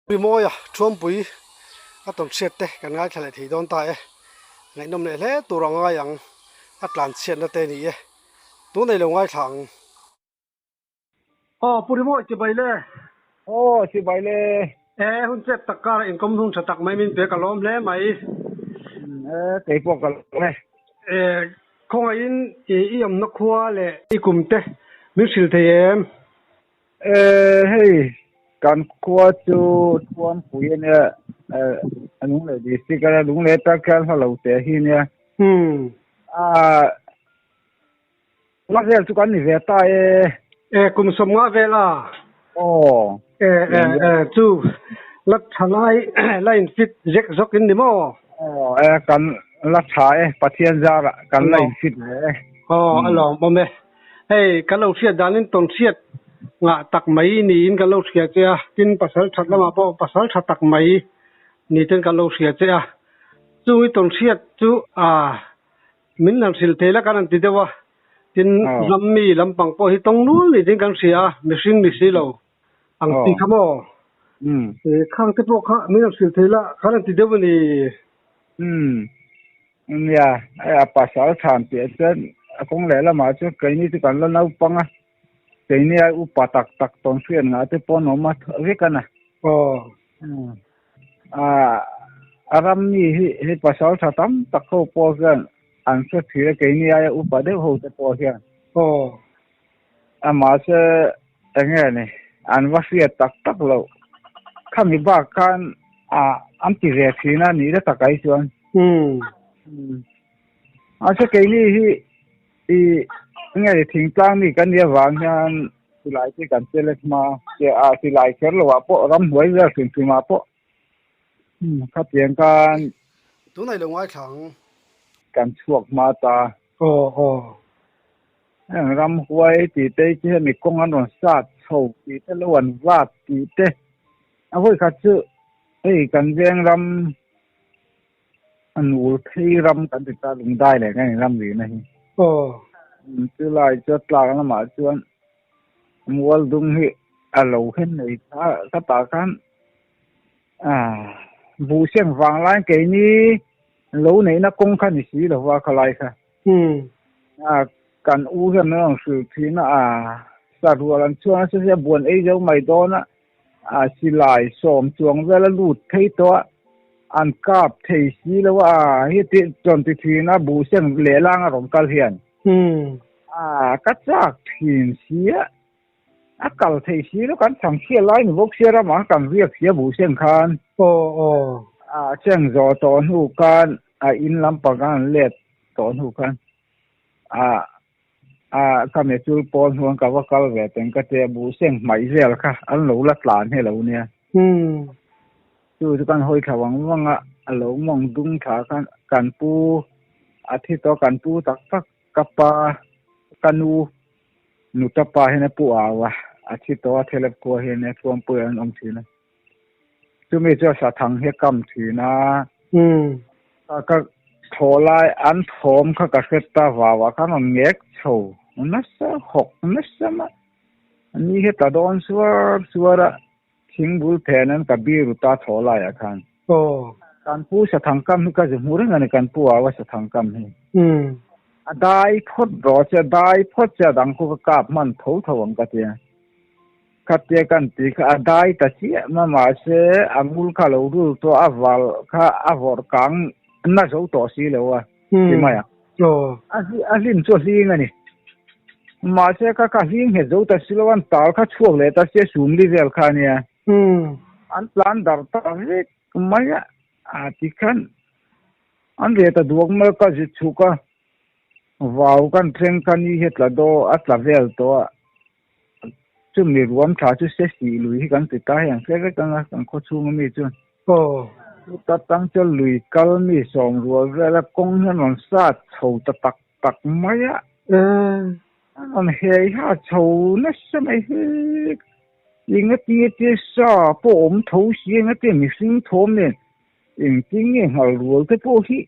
Rimawia Thuampui a tawn hriat te kan ngaithla leh thei dawn ta e. Ngaihnawm leh hle tur a ngai ang a tlan chhiatna te ni e. Tunei lo ngaithla ang. Aw Pu Rimawi chibai le. Aw chibai le. E hun chep tak kara inkawm hnung tha tak mai min pe ka lawm hle mai. E kei pawh ka lawm e. E khawngaihin i awmna khua leh i kum te min hrilh thei em? E hei kan khua chu Thuampui a nia e Lunglei district a nia Lunglei atang khian hla lo teh hi a nia. Umm. A La vel chu kan ni ve ta e. E kum 50 vel a. Aw. E e e chu la tha lai la in fit zek zawk in ni maw? Aw e kan la tha e Pathian zarah kan la in fit ve e. Aw a lawmawm e. Hei kan lo hriat danin tawn hriat ngah tak mai niin kan lo hria che a, tin pasal that lamah pawh pasal tha tak mai niten kan lo hria che a. Chung i tawn hriat chu a Min han hrilh thei la kan han ti deuh a, tin lam mi lampang pawh hi tawng nual ni ding kan hria a, mihring ni si lo ang ti kha maw? Khang te pawh kha min han hrilh thei la kan han ti deuh a ni. Umm nia, hei a pasal than piah chuan a kawng leh lamah chuan keini chu kan la naupang a, keini ai upa tak tak tawn hriat ngah te pawh an awm a vek a na. Aw. A ram mi hi hei pasal tha tam tak ho pawh hian an hre thei a keini aia upa deuh ho te pawh hian. Aw. Mahse eng nge ni an va hriat tak tak loh khami bak khan an ti ve thin a nih na takah hi chuan. Umm. Mahse keini hi i eng nge ni thingtlang mi kan nih avang hian Silai te kan che lek hma a silai kher lo ah pawh ramhnuai vel hrim hrim ah pawh khatiang khan Tunah i lo ngaithla ang. Kan chhuak hma ta. Aw aw. Heng ramhuai tih te hi chu hemi kawng an rawn sat chho tih te lo an vat tih te a vawi khat chu hei kan veng ram a nul phei ram kan ti ta lungdai leh kan in ram rihna hi. Aw. Chu lai chu tlak lamah chuan mual dung hi a lo hen nei ta ka tah khan ah buh seng vang laiin keini lo neihna kawng kha ni si lova khalai kha. Umm. Ah kan u hian an rawn hrilh thin a ah sarual an chhuak nasa sia buan ei zo mai dawn a. A silai sawm chuang vel a lut thei tawh a, an kap thei si lo a, heti chuan ti thin a buh seng lehlang a rawn kal hian. A ka chak thin si a, a kal thei si lo kan chhang chhiat lai ni bawk sia ramah kan riak si a buh seng khan. Aw aw. A seng zawh tawh hnu khan a in lampang an let tawh hnu khan a A ka mechul pawl hnuan ka va kal ve teng ka tia buh seng hmaih vel kha an lo la tlan he lo nia. Chu chu kan hawi thla vang vang a, a lo mawng dung thla khan kan pu a thi tawh kan pu tak tak ka pa ka nu nuta pa hian a pu au a, a thi tawh a thelep khua hian a thuampui an awm thin a. Chumi chu a sathang hi a kam thin a. Ka thaw lai an thawm kha ka hre ta vau ah khan rawn ngek chho nasa hawk nasa mai. Ani hi tla dawn suar suar a, thing bul phen an ka biru ta thaw lai ah khan. Kan pu sathang kam hi ka zu hmu reng a ni kan pu au a sathang kam hi. A dai phawt rawh che a dai phawt che a dang khu ka kap hman tho tho ang ka tia. Khatia kan tih kha a dai ta chiah ma mahse a ngul kha lo rul tawh a val kha a vawrh kang na zo tawh si lo a ti mai a. A hlim chu a hling a ni. Mahse kha kha hling nghet zo ta si lo an tal kha chhuak leh ta sia sumli vel kha a nia. An tlan darh ta vek mai a, a tikhan an ve ta duak mai ka zit chhuk a, vau kan thleng kha ni hi a tla daw a tla vel tawh a. Chumi ruam tha chu se sih lui hi kan ti ta hei an hre vek ang a kan khaw chhunga mi chuan. Aw. Chuta tang chuan lui kal mi sawm rual vela kawng hian rawn sat chho ta tak tak mai a. An rawn hei ha chho nasa mai hi engati nge tia sa pawh awm tho si engati mihring thawm nen engtin nge nghal rual te pawh hi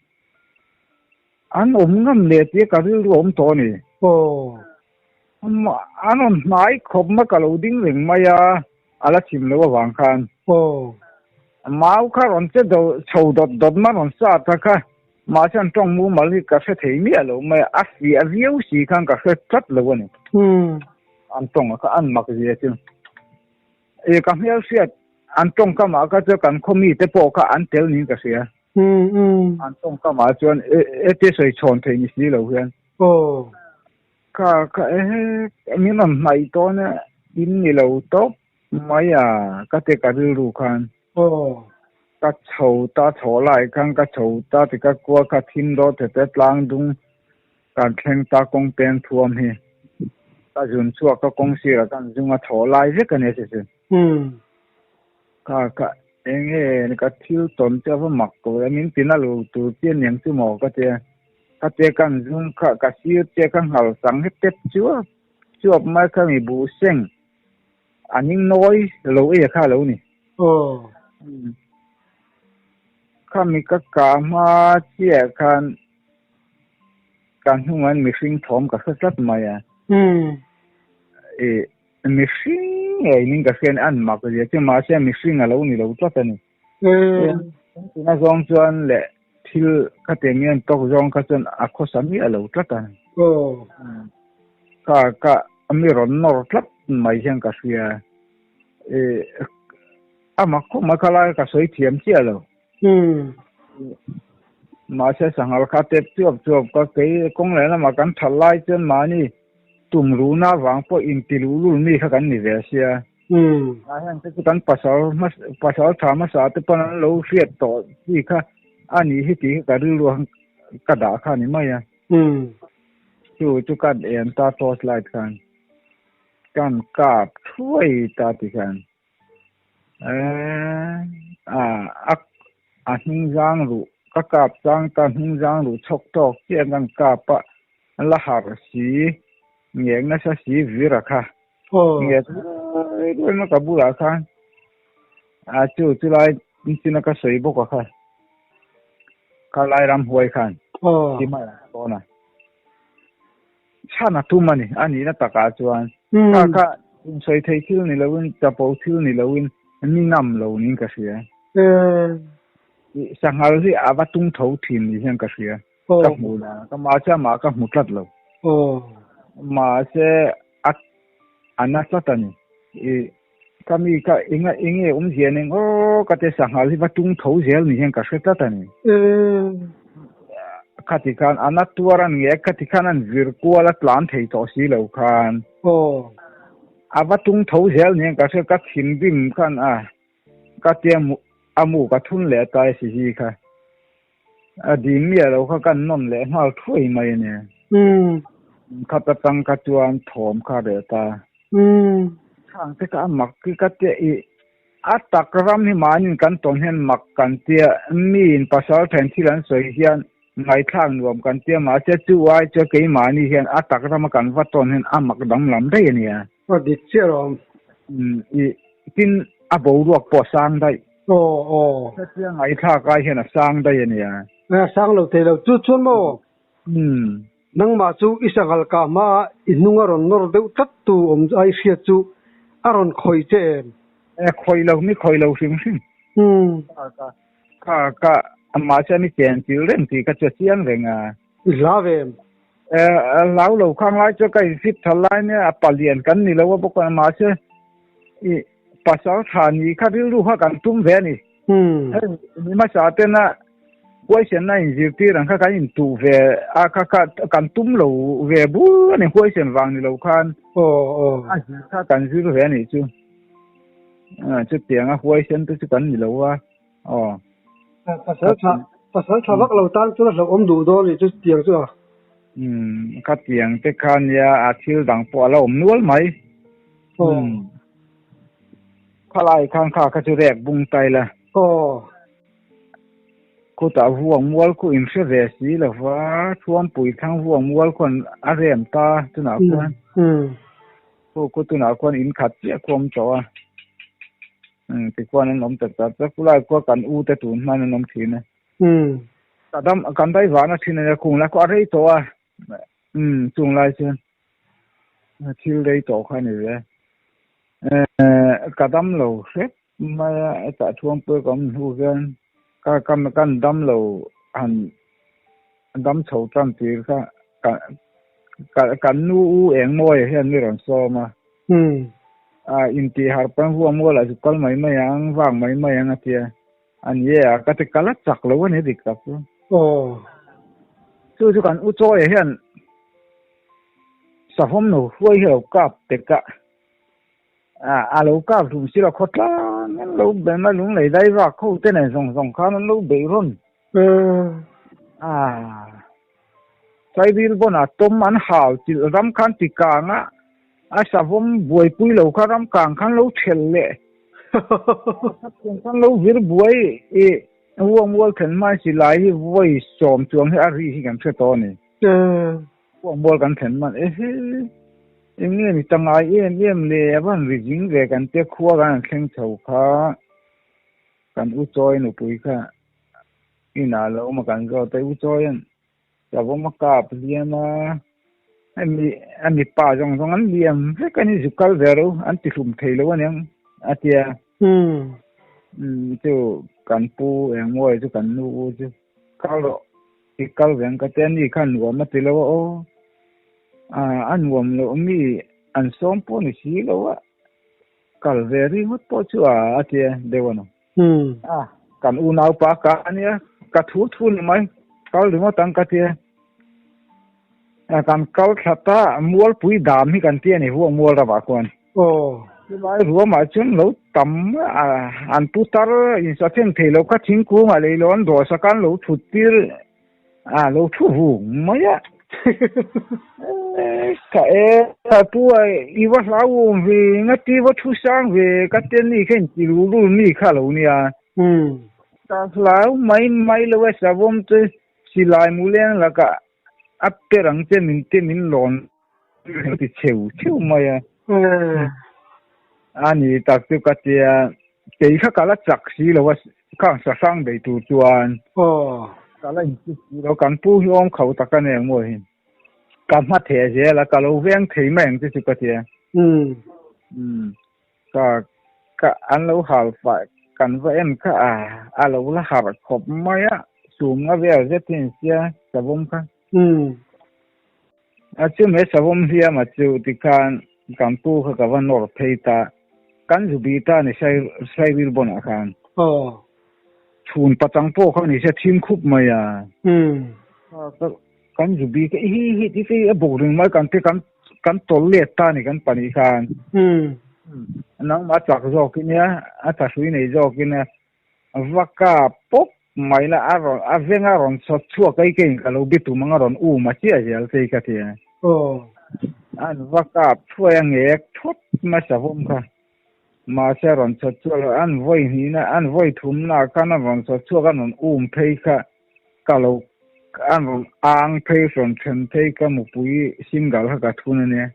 an awm ngam leh tia ka rilru a awm tawh a ni. Aw. An rawn hnai khawp mai ka lo ding reng mai a, a la chim loh avang khan. Aw. Mau kha rawn che do chho dawt dawt ma rawn sat a kha. Mahse an tawng mumal hi ka hre thei miah lo mai a, a fiah viau si khan ka hre tlat lo a ni. An tawng a kha an mak zia chu. E ka hmel hriat an tawngkam ah kha chuan kan khaw mite pawh kha an tel niin ka hria. An tawngkam ah chuan e te sawi chhawn thei ni si lo hian. Kha kha ehe min rawn hnaih tawn e in ni lo tawp mai a ka ti ka rilru khan. Ka chho ta chho lai khan ka chho ta ti ka kua kha thim dawn te te tlang dung kan thleng ta kawng peng thuam hi ka zun chhuak ka kawng sirah kan zung a chho lai vek a nia che chu. Kha kha enge ka thil tawn chu a va mak ko e min tina lo tur chian niang chu maw ka tia ka tia kan zung kha ka sir che ka nghal sang hep tep chuap chuap mai kha mi buh seng a ning nawi lo e kha lo ni. Kha mi ka kah hma chiah khan ka hnungah mihring thawm ka hre tlat mai a. Mihring ngei ning ka hriat an mak zia chu mahse mihring a lo ni lo tlat a ni. Tuna zawng chuan leh thil khatiang nge an tawk zawng kha chuan a khawsa miah lo tlat a ni. Ka ka mi rawn nawr tlat mai hian ka hria. A mak khawp mai kha lai ka sawi thiam chiah lo. Mahse sanghal kha tep chuap chuap ka kei kawng leh lamah kan that lai chuan mahni tum ruhna avang pawh inti luh lul mi kha kan ni ve sia. A heng te chu kan pasal pasal tha hmasa te pawn an lo hriat tawh chi kha a nih hi tih hi ka rilru ang ka dah kha a ni mai a. Chu chu kan en ta torch light khan kan kap thuai ta ti khan. A hnungzang ruh ka kap chang ta hnungzang ruh chhawk tawk chiah kan kap a la harh si ngek nasa si vir a kha ngek ruai ruai mai ka bulah khan a chu chulai china ka sawi bawk a kha kha lai ramhuai khan ti mai a tawn a Chhan a tum a ni, a nihna takah chuan kha kha insawi thei thil ni loin, chapo thil ni loin mi ngam lo niin ka hria. Sanghal hi a va tung tho thin ni hian ka hria, ka hmuh dan ka mahse amah ka hmu tlat lo. Mahse a a na tlat a ni. Ka mi kha enga enge awmzia nen aw ka te sanghal hi va tung tho zel ni hian ka hre tlat a ni. Khati khan a na tuar an nge khati khan an vir kual a tlan thei tawh si lo khan. A va tung tho zel ni hian ka hre ka thinrim khan a ka tia a mu ka thun leh ta e si hi kha. A dim miah lo kha kan nawn leh nghal thuai mai a nia. Khat atang kha chuan thawm kha reh ta. Khang te kha a mak hi ka tia i a tak ram hi mahniin kan tawn hian mak kan tia miin pasal then thil an sawi hian ngaihthlak nuam kan tia mahse chu ai chuan keimahni hian a tak rama kan va tawn hian a mak danglam daih a nia. A dik chiah alawm. I tin a boruak pawh a sang daih. Aw aw. Hetia ngaihthlak ai hian a sang daih a nia. A sang lo thei lo. Chu chuan maw? Nangmah chu i sanghal kah hmaah i hnung a rawn nawr deuh tlat tu awm ai hriat chu a rawn khawih che em? E khawih lo, mi khawih lo hrim hrim. Ka ka mahse mi chen chil reng tih ka chu a chiang reng a. I hlau em? E hlau lo khang lai chu ka in fit tha lai nia a palian kan ni lo a bawk a mahse i pasal tha ni kha rilru kha kan tum ve a ni. Hei mi hmasa tena huaisen na inzirtir ang kha kan intuh ve a kha kha kan tum lo ve bur a ni huaisen vang ni lo khan a zir kha kan zir ve a nih chu. Chutianga huaisen te chu kan ni lo a. Aw. Pasal tha pasal tha vak lo tan chuan a hlauhawm duh dawn nih chu tiang chu a. Umm ka tiang te kha nia a thil dang pawh a la awm nual mai. Umm khalai khan kha kha chu rek bung ta ila. Aw. Khutah vuang mual khu in hre ve si lova Thuampui thlang vuang mual khuan a rem ta tunah khuan. Umm. Khu khu tunah khuan in khat chiah khu awm tawh a. Tikhuan an awm tak tak tak khulai khua kan u te tun hman an awm thin a. Ka dam kan dai vana thin a nia khung lai khaw a rei tawh a. Chung lai chuan thil rei tawh kha a ni ve. Ka dam lo hrep Mai a, hetah Thuampui ka awm hnu hian ka ka kan dam lo han dam chho tan tir kha ka ka kan nu u Engmawia hian mi rawn sawm a. A intih harh pawn vuak mualah chu kal mai mai ang, vak mai mai ang a tia. A ni e a, ka ti kal a chak lo a ni dik tak chu. Aw. Chu chu kan u Chawia hian savawm no hruai hi a lo kap tek a. A lo kap hlum silo khawtlang an lo be mai lunglei dai vak ho te nen zawng zawng khan an lo beih rawn. A Sairil bawnah tawm an hau chilh ram khan ti kang a, a savawm buaipui lo kha ram kang khan lo thelh leh khan lo vir buai i Huangmual thlen hmain silai hi vawi sawm chuang hi a ri hi kan hre tawh a ni. Huangmual kan thlen hman ehe eng nge ni ta ngai em em le a van ri zing ve kan tia khua kan han thleng chho kha kan u chawi nupui kha inah lo awm a kan zawt a u chawian savawm a kap hliam a hemi a mipa zawng zawng an liam vek a ni zu kal ve ro an ti hlum thei lo aniang a tia chu kan pu engmawi chu kan nu u chu kal rawh. I kal veng ka tia ni kha nuam a ti lo a aw. A nuam loh mi an sawm pawh ni si lo a, kal ve ringawt pawh chu a a tia deuh a ni. A kan unaupa ka ania, ka thu thu ni mai, kal ringawt ang ka tia. Kan kal thlat a, Mualpui dam hi kan tia ni huang mual ramah khuan. Aw. Chulai ruamah chuan lo tam a, an pu tar insathen thei lo kha thingkungah lei lo an dawh sak a, an lo thut tir a, lo thu vung mai a. Ka e, pu a, i va hlauhawm ve, ngati va thu sang ve, ka te ni kha inti lul lul mi kha lo nia. Ka hlau mai mai lo e, savawm chu silai mu leng lakah a per ang che min te min lawn ti cheu cheu mai a. A ni tak chu ka tia kei kha ka la chak si lo a khang sahrang bei tur chuan ka la inchik si lo kan pu hi awm kho tak a ni ang maw hi ka hma theh zel a ka lo veng thei mai ang che chu ka tia ka ka an lo hal fah kan va en kha a a lo la harh khawp mai a sum nga vel zet hi an sia savawm kha. A chu me savawm hliam a chu tikhan kan pu kha ka va nawr phei ta kan zu bi ta ni sai sairil bawnah khan. Chhun pachang pawh kha ni se thim khup mai a. Kan zu bi ka hi hi ti te a bawk ring mai kan te kan kan tawlh let ta ni kan pahnih khan. Nangmah chak zawk in nia a thahrui nei zawk in a va kap pawp mai la a rawn a veng a rawn chawt chhuak a i keiin ka lo bi tum ang a rawn um a chiah zel che i ka ti a. An va kap thuai a ngek thawt mai savawm kha. Mahse a rawn chawt chhuak lo an vawi hnihna an vawi thumna ah khan a rawn chawt chhuak a rawn um phei kha ka lo an rawn ang phei rawn then phei ka mupui single kha ka thun a nia.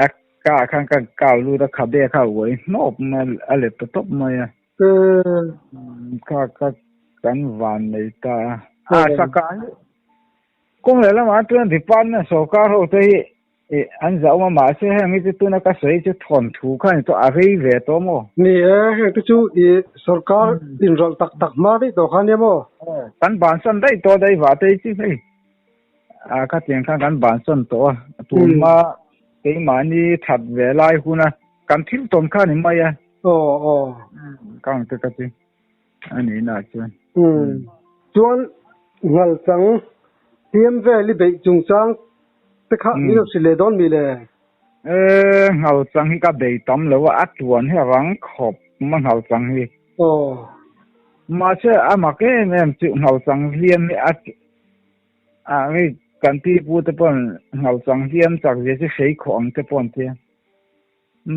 A ka ah khan ka kau lut a khabe kha a uai hnawp mai a let ta tawp mai a. Kha ka kan van nei ta a. A saka hi kawng leh lamah chuan department sorkar ho te hi Ih, an zah awm a, mahse heng hi chu tuna ka sawi chu thawnthu kha ni tawh, a rei ve tawh maw? Ni e, heng te chu ih sorkar inrawlh tak tak hma daih tawh kha nia maw? Aw, kan bansan daih tawh daih vah te hi chu hei ah khatiang khan kan bansan tawh a, tun hma keimahni that ve lai huna kan thil tawn kha ni mai a. Aw, aw. Ka ang te ka chu a nihna ah chuan. Umm, chuan Nghalchang hliam vel i beih chungchang Te kha min lo hrilh leh dawn mi le? E, Nghalchang hi ka bei tam lo a, a tuan hi a rang khawp ma Nghalchang hi. Aw. Mahse a mak em em chu Nghalchang hliam hi a a hei kan pi pu te pawn Nghalchang hliam chak zia chu hrei khawh ang te pawh an tia.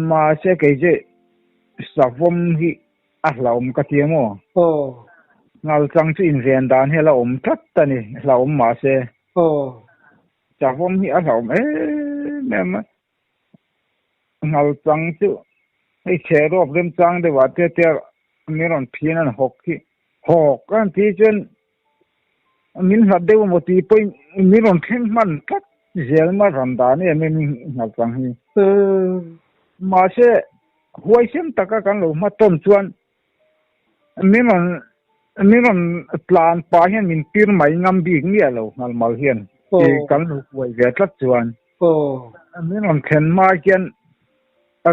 Mahse kei chu savawm hi a hlauhawm ka ti a maw? Aw. Nghalchang chu inven dan hi a la awm tlat a ni, hlauhawm mahse. Aw. Savawm hi a hlauhawm em em a, Nghalchang chu hei chhe rawp remchang deuh ah te te min rawn phian an hawk hi hawk a an tih chuan min hlat deuh emaw tih pawhin min rawn thleng hman tlat zel mai a rawn dan em em in Nghalchang hi. Mahse. Huaisen taka kan lo hma tawn chuan min rawn min rawn tlan pah hian min pir mai ngam bik miah lo ngalmal hian ti kan lo huai ve tlat chuan min rawn thlen hma hian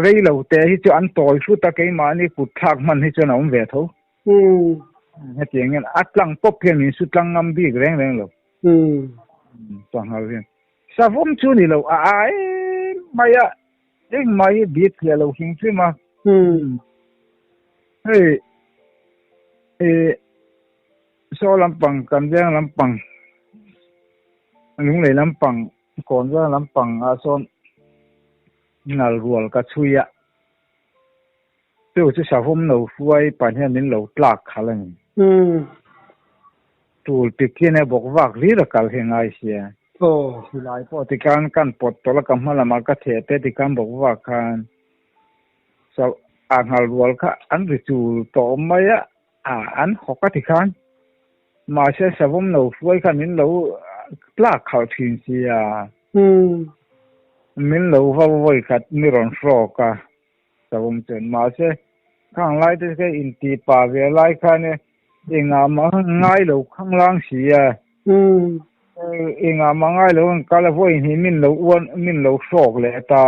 rei lo te hi chu an tawi hrut a keimahni kut thlak hman hi chuan a awm ve tho. Hetiang hian a tlang pawp hian min su tlang ngam bik reng reng lo. Sanghal hian savawm chu ni lo a a em mai a. Engmah hi bit thliah lo hrim hrim a. Hei i saw lampang kan veng lampang lunglei lampang kawn veng lampang ah sawn nal rual ka chhui a chu chu savawm no hruai pan hian min lo tlak khalh a ni. Tul pik hian e bawk vak hlir a kal hi ngai sia. Silai pawh tikhan kan pawt tawlh a ka hma lamah ka theh te tikhan bawk vak khan so a nghal rual kha an ri chul tawh mai a a an hawk a tikhan mahse savawm lo hruai khan min lo tlak khalh thin sia min lo va vawi khat mi rawn hrawk a savawm chuan mahse khang lai te kha inti pa ve lai khan e engah mah ngai lo khanglang sia. Engah mah ngai lo ang kal a vawiin hi min lo uan min lo hrawk leh ta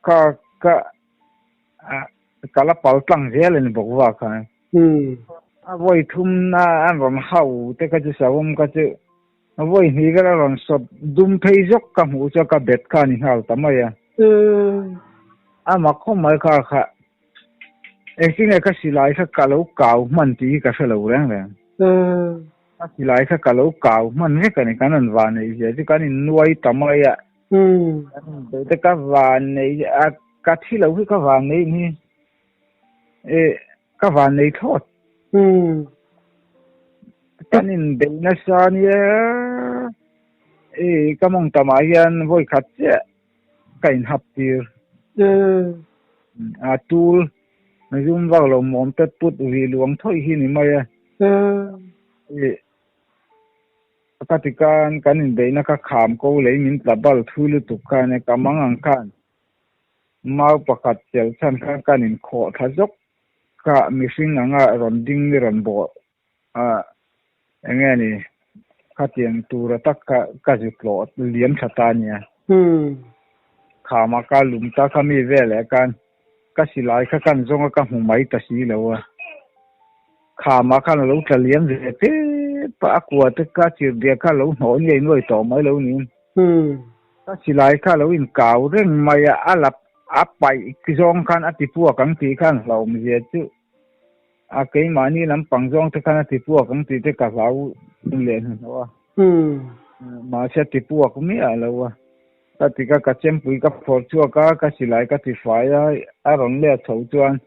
ka ka ka la pal tlang zel a ni bawk va khan a vawi thum na an rawn hau te kha chu savawm kha chu a vawi hnih vel a rawn sawt dum phei zawk ka hmuh chu ka bet kha a ni nghal ta mai a a mak khawp mai kha kha engtin nge ka silai kha ka lo kau hman tih hi ka hre lo reng reng. A silai kha ka lo kau hman vek a ni, kan rawn van neih zia chu kan innuai ta mai a. Kan inbeih te ka van neih a, ka thi lo hi ka van neih ni. E, ka van nei thlawt. Kan inbeih nasa nia, e, ka mawng tamah hian vawi khat chiah ka inhap tir. A tul Zum vak lo mawm pet put ri luang thawih hi ni mai a. Ka ti khan kan inbeihna kha kham ko lei min tla bal thui lutuk khan e ka mang ang khan mau pakhat chelh chhan khan kan inkhawh thla zawk kha mihring anga rawn ding ni rawn bawh a eng nge ni khatiang tura tak kha ka zut tlawh liam tha ta nia. Khama ka lum ta kha mi veleh khan ka silai kha kan zawng a ka hmu mai ta si lo a. Khama khan a lo tla liam ve tep a, a kua te kha chirhbiak kha a lo hnawh nuai nuai tawh mai lo niin. Ka silai kha a lo inkau reng mai a, a lap a paih zawng khan a tipuak ang tih khan hlauhawmzia chu A keimahni lampang zawng te khan a tipuak ang tih te ka hlau leh hnuhnawh a. Mahse a tipuak miah lo a. Ka ti ka ka chempui ka phawrh chhuak a, ka silai ka ti fai a, a rawn let chho chuan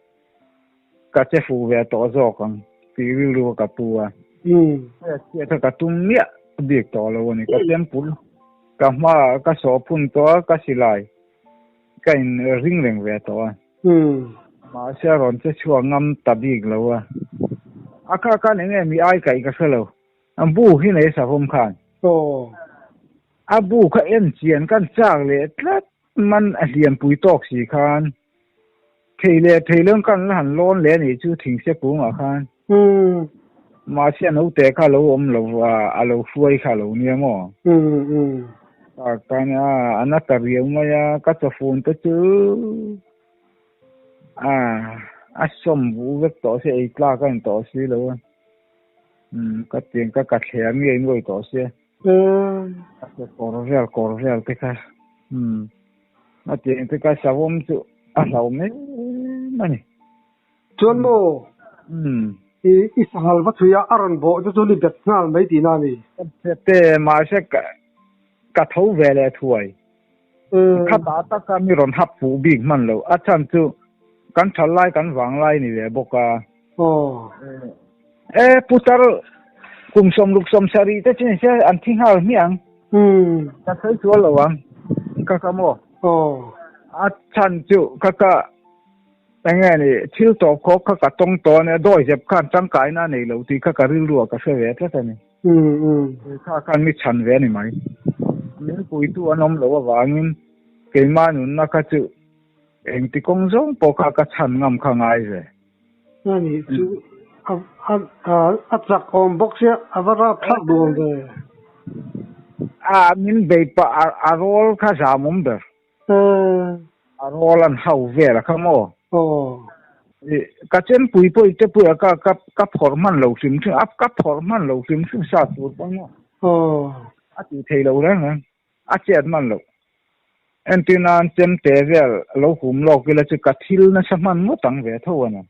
ka che fuh ve tawh zawk ang tih rilru kha ka pu a. Chhiat kha ka tum miah bik tawh lo a ni. Ka chempui ka hmaah ka sawh phun tawh a, ka silai ka in ring reng ve tawh a. Mahse a rawn che chhuak ngam ta bik lo a. A kha khan eng nge mi ai kaih ka hre lo. A bu hi nei savawm khan. A bu kha en chian kan chak leh tlat man a hliampui tawk si khan. Thei leh thei lo kan la han lawn leh a nih chu thingse kungah khan. Mahse a naute kha a lo awm lo a, a lo hruai kha a lo nia maw? Tak tan a, a na ta riau mai a, ka chawfun te chu a a sawm vuh vek tawh si, ei tlak a ni tawh si lo a. Ka tiang ka ka thler ngei nuai tawh sia. Ka che kawr vel kawr vel te kha. A tiang te kha savawm chu a hlauh mai a ni. Chuan maw? I i sanghal va chhui a, a rawn bawh chu chu ni bet nghal mai tihna a ni. Te mahse ka ka tho ve leh thuai. Khatah taka mi rawn hap fuh bik hman lo. A chhan chu kan thal lai kan vang lai ni ve bawk a. E putar kum sawmruk sawmsarih te chu ni se an thi nghal hmiah ang. Ka sawi sual lo ang. Ka ka maw? A chhan chu ka ka Eng nge ni, thil tawp khawk kha ka tawng tawh a nia, dawi zep khan tangkaina a nei lo tih kha ka rilru ah ka hre ve tlat a ni. Kha khan mi chhan ve a ni mai. Min puitu an awm loh avangin keimah nunna kha chu Engti kawng zawng pawh kha ka chhan ngam kha ngai ve. A nih chu a a a chak awm bawk sia a va rap thlak duh awm ve. A min bei pah a a rawl kha zam awm ber. A rawl an hau vel a kha maw? Aw. Ka chempui pawh i te pui a ka ka ka phawrh hman lo hrim hrim a ka phawrh hman lo hrim hrim sa tur pawh maw? Aw. A tih thei lo reng reng. A chet hman lo. Entir nan chemte vel lo hum lawk ila chu ka thil nasa hman ngawt ang ve tho a ni.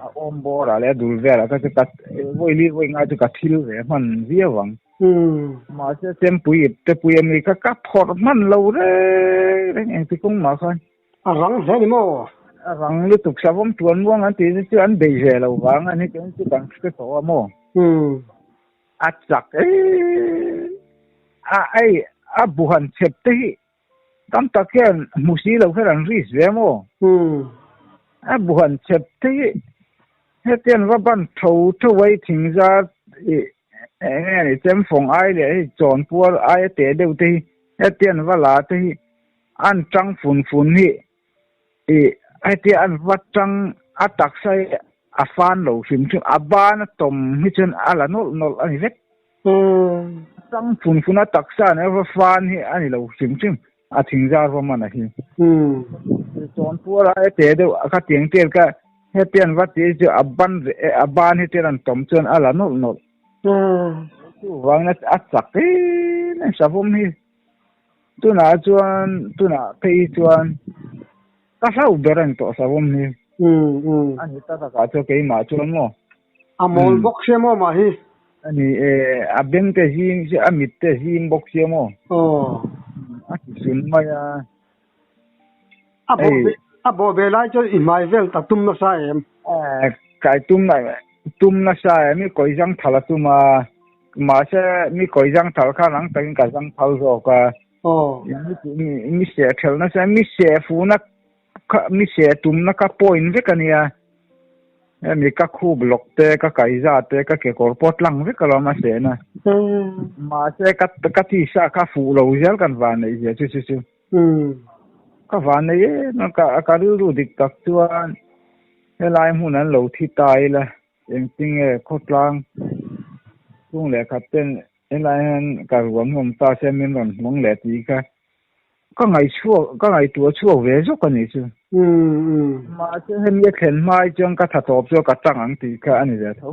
A awm bawr ah leh a dul vel ah kha chu ka vawi li vawi ngai chu ka thil ve hman viau ang. Mahse chempui ip te pui ami kha ka phawrh hman lo reng reng engti kawng mah khan. A rang hle ni maw? A rang lutuk savawm tuan muang an tih chu an bei ve lo vang a ni chu kan hre tawh a maw? A chak e a ei a buhan chep te hi tam tak hian hmu si lo hian an risk ve maw? A buhan chep te hi hetian va ban tho tho ai thingzar i eng nge ni chemfawng ai leh hei chawnpuar aia teh deuh te hi hetian va la te hi an tang fun fun hi I hetia an va tang a taksa hi a fan lo hrim hrim a ban a tawm hi chuan a la nawlh nawlh a ni vek. A tang fun fun a taksa nen a va fan hi a ni lo hrim hrim a thingzar va man a hi. Chawnpuar a te deuh a khatiang tel kha hetia an va tih chu a ban a ban hi chuan an tawm chuan a la nawlh nawlh. Chuvangin a chak em em savawm hi. Tunah chuan tunah phei hi chuan ka hlau ber a ni tawh savawm hi. A ni ta takah chuan keimah chuan maw. A mawl bawk sia maw mah hi. A ni e, a beng te zim sia, a mit te zim bawk sia maw. Aw. A ti sun mai a. A bawh ve a bawh ve lai chuan i hmai vel ta tum nasa em? Kai tum tum nasa em i kawi zang thal a tum a mahse mi kawi zang thal khan ang takin ka zang phal zawk a mi seh thelh nasa mi seh fuhna kha mi seh tumna kha point vek a nia hemi ka khup lawk te ka kaiza te ka kekawr pawh tlang vek alawm a sehna mahse ka ka tisa kha fuh lo zel kan van neih zia chu chu chu. Ka van nei em a, ka ka rilru dik tak chuan helai hmun an lo thi ta ila engtinge khawtlang chung leh khat ten helai hian ka ruam hlawm ta se min rawn hmang leh tih kha ka ngaihchhuak ka ngaihtuah chhuak ve zawk a nih chu. Mahse hemi a thlen hma hi chuan ka tha tawp chu ka tang ang tih kha a ni ve tho.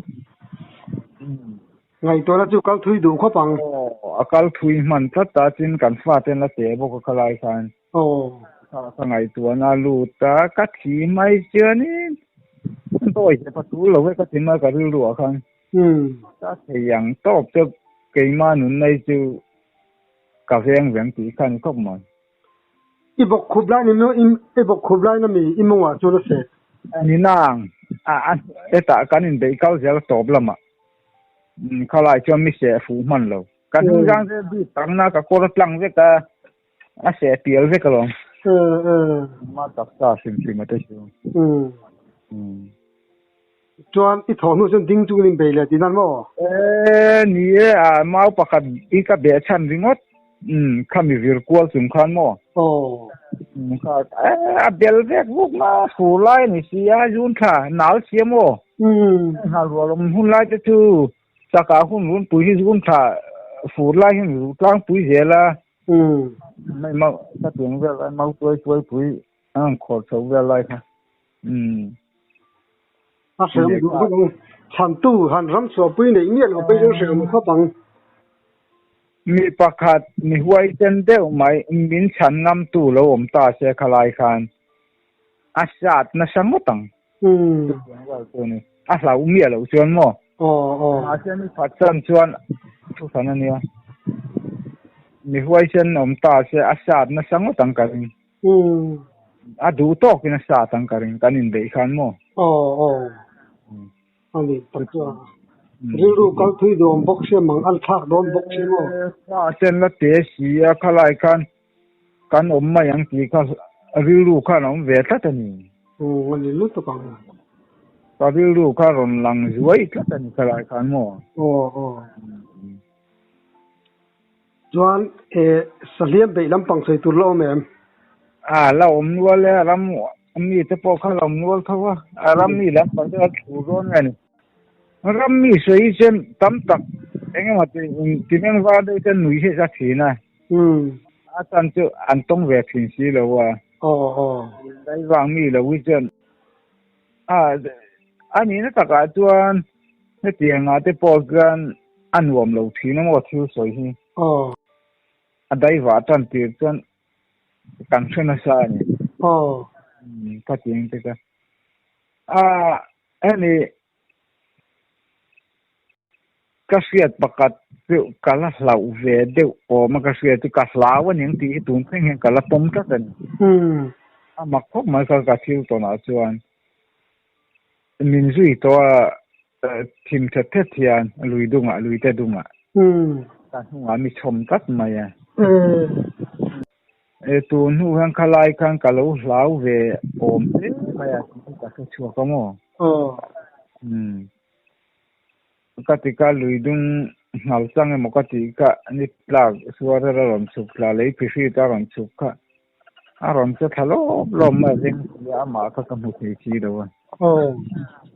Ngaihtuahna chu kal thui duh khawp ang. Aw, a kal thui hman tlat ta chin kan fate an la teh bawk a khalai khan. Aw. Ka ngaihtuahna a lut a, ka thi mai chuanin dawi zep a tul lo e ka ti mai ka rilru ah khan. Ka thei ang tawp chu keimah nunna hi chu ka veng veng tih kha a ni khawp mai. I bawk khup lai ni maw i bawk khup lai na mi i mawngah chuan a seh. Ni nang a a hetah kan inbeih kal zel tawp lamah khalai chuan mi seh fuh hman lo. Ka hnung zang zel bik tangna ka kawr a tlang vek a, a seh pial vek alawm. Engmah taksa hrim hrim a te chu. Chuan i thawh hnu chuan ding chungin in bei leh tih nan maw? E, ni e, a mau pakhat i ka beh chhan ringawt. Umm, khami vir kual chung khan maw? Aw. Umm, kha, e, a bel vek vuk ma, fur lai a ni si a, zun thla nal si a maw? Umm. Nghal rual awm hun lai te chu chakah hun runpui hi zun thla fur lai hian ruh tlangpui zel a. Umm. Mai mau, ka tiang vel lai mau tuai tuai pui a rawn khawr chho vel lai kha. Umm. A hrehawm duh khawp ang. Chhantu han ram chhuahpui neih miah lo pei chu hrehawm khawp ang. Mi pakhat mi huaisen deuh mai min chhan ngamtu lo awm ta se khalai khan a sat nasa ngawt ang. Chutiang vel chu a ni. A hlauh miah loh chuan maw? Mahse mi phatsan chuan thuhran a nia. Mi huaisen awm ta se a sat nasa ngawt ang ka ring. A duh tawkin a sat ang ka ring kan inbeih khan maw? Aw aw. A ni tak chu a. Rilru kal thui dawn bawk sia mang an thlak dawn bawk sia maw? Thla ten la te si a khalai khan kan awm mai ang tih kha rilru khan a awm ve tlat a ni. A ni lutuk ang. Ka rilru kha rawn lang zuai tlat a ni khalai khan maw? Aw aw. Chuan e sahliam beih lampang sawi tur la awm em? A la awm nual e, a ram mi te pawh kha la awm nual tho a, a ram mi lampang te kha thu dawn nge ni. Ram mi sawi chuan tam tak eng emaw ti timeng var deuh chuan nui hi a za thin a, a chan chu an tawng ve thin si lo a. Daivang mi lo hi chuan a a nihna takah chuan hetiangah te pawh chuan a nuam lo thin a maw thil sawi hi. A daivah tan tir chuan kan hre nasa a ni. Aw. Ka ti ang te ka. A hemi ka hriat pakhat chu ka la hlauh ve deuh awm a ka hriat chu ka hlau a ni ang tih hi tun thleng hian ka la pawm tlat a ni. A mak khawp mai kha ka thil tawnah chuan min zui tawh a thim thet thet hian lui dungah lui te dungah ka hnungah mi chhawm tlat mai a. E tun hnu hian khalai khan ka lo hlau ve awm hle mai a tih hi ka hre chhuak a maw? Umm. Ka ti ka lui dung nghal chang emaw ka tih kha ni tlak suar a rawn chhuk thla lei phihrit a rawn chhuk kha a rawn che thla lawp lawp mai a veng si a amah kha ka hmu thei si lo a.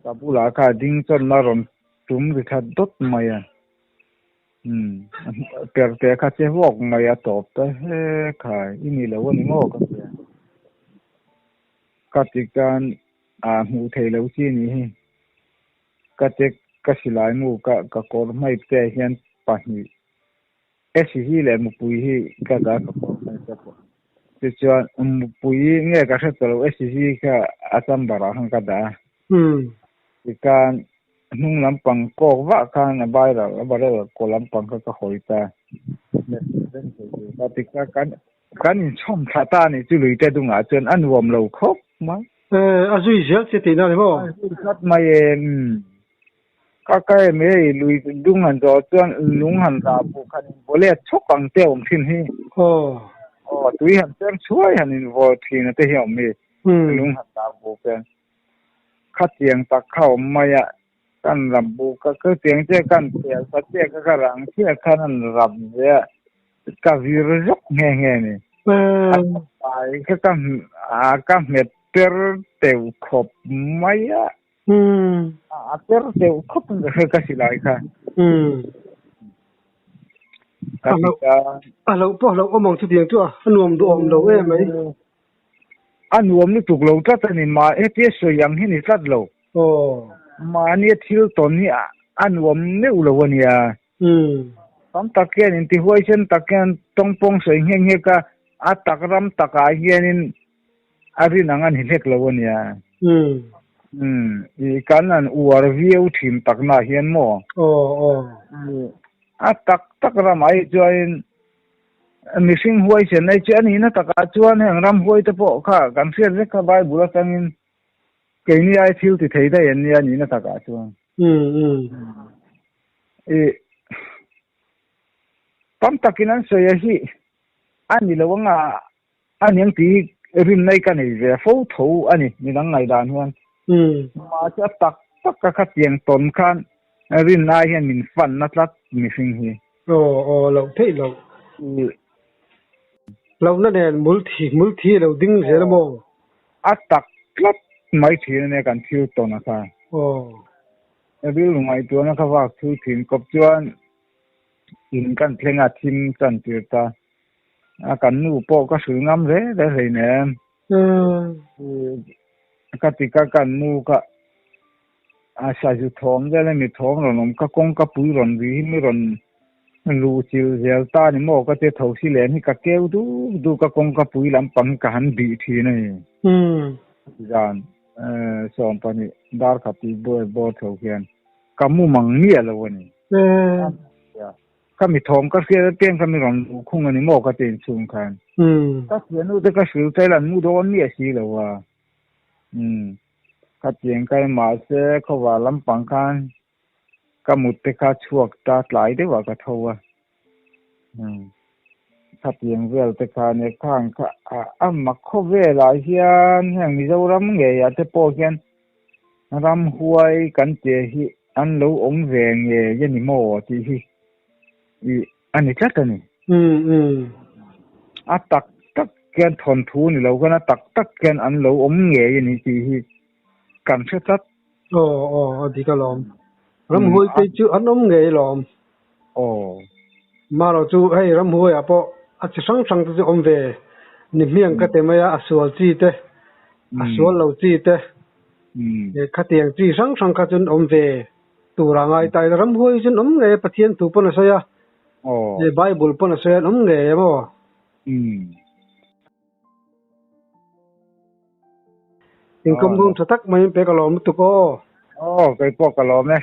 Ka bulah kha a ding chuan a rawn tum ri thla dawt mai a. Umm perte kha che vawk mai a tawp ta he khai i ni lo a ni maw ka tia. Ka ti khan a hmuh theih loh chi ni hi. Ka te ka silai mu ka ka kawr hmai te ah hian pahnih Esi hi leh mupui hi ka dah ka kawr hmai te pawh. Tichuan mupui nge ka hre ta lo Esi hi kha a chamber ah khan ka dah a. Tikhan hnung lampang kawk vah khan a viral a barrel kaw lampang kha ka hawi ta. Tikha kan kan inchhawm thlah ta a nih chu lui te dungah chuan a nuam lo khawp mai. A zui zel che tihna a ni maw? A zui tlat mai e umm. Ka ka em hei lui dung han zawh chuan lung han rah buh khan in vaw let chhawk ang te a awm thin hi. Aw. Aw tui han cheng chhuai han in vaw thin a te hi a awm hi. Lung han rah buh khian. Khatiang tak kha awm mai a, kan rap buk a, khatiang chiah kan pel ta chiah kha ka rang chiah khan an rap ve a, ka vir zawk nghe nghe a ni. A pai kha ka ka hmet per teuh khawp mai a, a per teuh khawp in ka hre ka silai kha. Ka ti ta. A hlauh pawh a hlauh awm ang chutiang chu a, a nuam duhawm lo em mai. A nuam lutuk lo tlat a ni, mah hetia sawi ang hi ni tlat lo. Mahnia thil tawn hi a nuam meuh lo a nia. Tam tak hian intihuaisen tak hian tawngpawng sawi nghe nghe kha a tak ram takah hianin a rin ang a ni hlek lo a nia. I kan han uar viau thin taknaah hian maw? A tak tak ramah hi chuanin Mihring huaisen nei chu a nihna takah chuan heng ramhuai te pawh kha kan hriat vek kha Bible atangin keini ai thil ti thei daih an nia nihna takah chuan. I tam takin an sawi a hi a ni lo anga a niang tih hi rinna hi ka nei ve fo tho a ni midang ngaihdan hian. Mahse a tak tak a khatiang tawn khan rinna ai hian min fanna tlat mihring hi. Aw aw loh theih loh. Lohna nen mul thi mul thi a lo ding zel a maw? A tak tlat mai thin a nia kan thil tawn a kha. Aw. Rilru ngaihtuahna kha vak thui thin kawp chuan in kan thleng a thim chan tir ta. A kan nu pawh ka hrilh ngam ve ve hleinem. Ka ti ka kan nu kha a sazu thawm vel a mi thawm rawn awm ka kawngka pui rawn ri hi mi rawn luh chil zel ta ni maw ka tia tho si len hi ka keu duk duk a kawngka pui lampang hi ka han bih thin a ni. Zan 12 dar khat tih bawr tho hian ka mu mang miah lo a ni. Ka mi thawm ka hriat apiang kha mi rawn luh khung a ni maw ka ti inchhung khan. Ka thiannu te ka hrilh tel an mu dawn miah si lo a. Umm ka tiang kai mahse khawvar lampang khan ka mut te kha chhuak ta tlai deuh ah ka tho a. Umm khatiang vel te kha nia khang kha a mak khawvel ah hian heng Mizoram ngei ah te pawh hian Ramhuai kan che hi an lo awm ve ngei a ni maw tih hi i a ni tlat a ni. A tak tak khian thawnthu ni lo khan a tak tak khian an lo awm ngei a ni tih hi kan hre tlat. Aw aw a dik alawm. Ramhuai te chu an awm ngei alawm. Aw. Marawh chu hei ramhuaiah pawh a chi hrang hrang te chu awm ve ni hmiang ka ti mai a, a sual chi te, a sual lo chi te, khatiang chi hrang hrang kha chu an awm ve tur a ngai ta ila. Ramhuai chu an awm ngei a, Pathian thu pawn a sawi a, Bible pawn a sawi a, an awm ngei a maw? Inkawm dun tha tak mai in pe ka lawm lutuk aw. Aw, kei pawh ka lawm e.